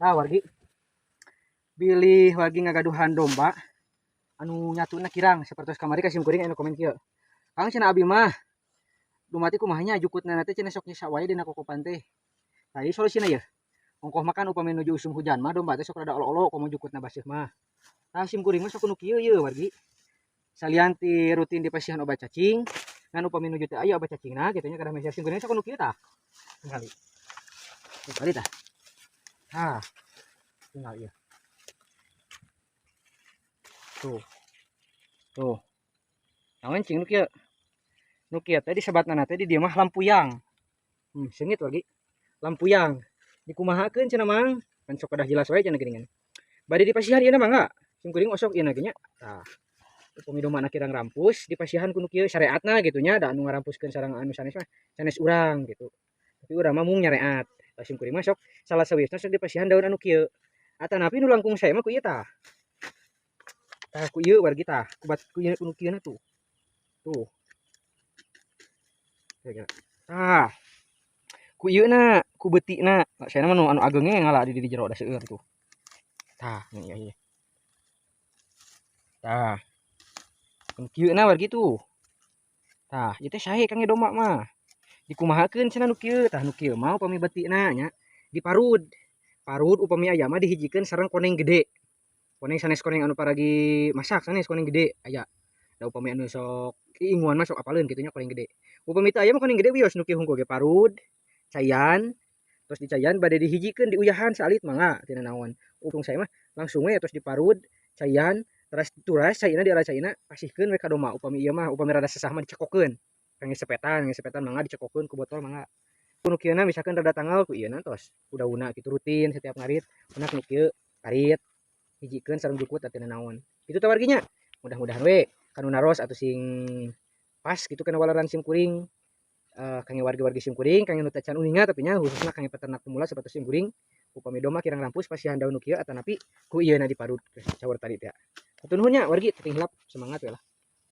Nah, wargi, bilih wargi ngagaduhan domba anu nyatuna kirang seperti kamari ka sim kuring anu komen kieu. "Kang," cenah, "abi mah dumati kumaha nya jukutna teh," cenah, "sok nyesa wae dina kokopan teh." Tah, ieu solusina yeuh. Ongkoh makan upami nuju usum hujan mah domba teh sok rada olo-olo komo jukutna baseuh mah. Tah, sim kuring mah sok nu kieu yeuh, wargi. Salian ti rutin dipasihan obat cacing, ngan upami nuju teu aya obat cacingna kitu nya kedah meser, sim kuring sok nu kieu tah. Tingali. Tingali tah. Tah. Tinggal ieu. Tuh. Tuh. Naon cing nu kieu? Nu kieu teh disebatna teh di dieu mah lampuyang. Seungit, wargi. Lampuyang. Dikumahakeun cenah, Mang? Kan sok kedah jelas wae cenah geuningan. Bade dipasihan ieu mah mangga. Sim kuring osok ieu ge nya. Tah. Upami domba kirang rampus dipasihan ku nu kieu syariatna gitu nya, da anu ngarampuskeun sareng anu sanes mah sanes urang gitu. Tapi urang mah mung nyareat. Tah, sim kuring mah sok salah sawiosna sok dipasihan daun anu kieu. Atanapi nu langkung sae mah ku ieu tah. Tah, ku ieu, wargi, tah, ku bat ku ieu, ku nu kieu tuh. Tuh. Kira-kira. Tah. Ku ieu na, ku beutina. Saena mah nu anu ageng ge ngala di jero da seueur tuh. Tah, iya iya. Tah. Nu kieu na, wargi, tuh. Tah, ieu teh sae kangge domba mah. Dikumahakeun cenah nu kieu? Tah, nu kieu mah upami beutina nya diparud. Parud, upami aya mah dihijikeun sareng koneng gede. Koneng sanes koneng anu paragi masak, sanes, koneng gede aya. Da upami anu sok inguan mah sok apaleun kitu nya koneng gede. Upami teu aya mah koneng gede wios, nu kieu hungkul ge parud, caian, terus dicaian bade dihijikeun, diuyahan saalit mangga tina naon. Untung saya mah langsung we terus diparud, caian, terus turas caina, diala caina, pasihkeun we ka domba. Upami ieu mah upami rada sesah mah dicekokeun. Kangge sepetan, kangge sepetan mangga dicekokeun ku botol mangga. Ku nu kieu misalkan rada tanggal ku ieu tos ku daunna kitu rutin setiap ngarit, enak nu kieu karit hijikeun sareng jukut tina naon. Kitu tah, wargi nya. Mudah-mudahan we kanu naros atau sing pas gitu kana waleran sim kuring, kangge wargi-wargi sim kuring, kangge nu teu can uninga, tapi nya khususna kangge peternak pemula seperti sim kuring, upami domba kirang rampus pasihan daun nu kieu atanapi ku ieu na diparut caur tadi teh. Hatur nuhun nya, wargi, teu hilap semangat we lah.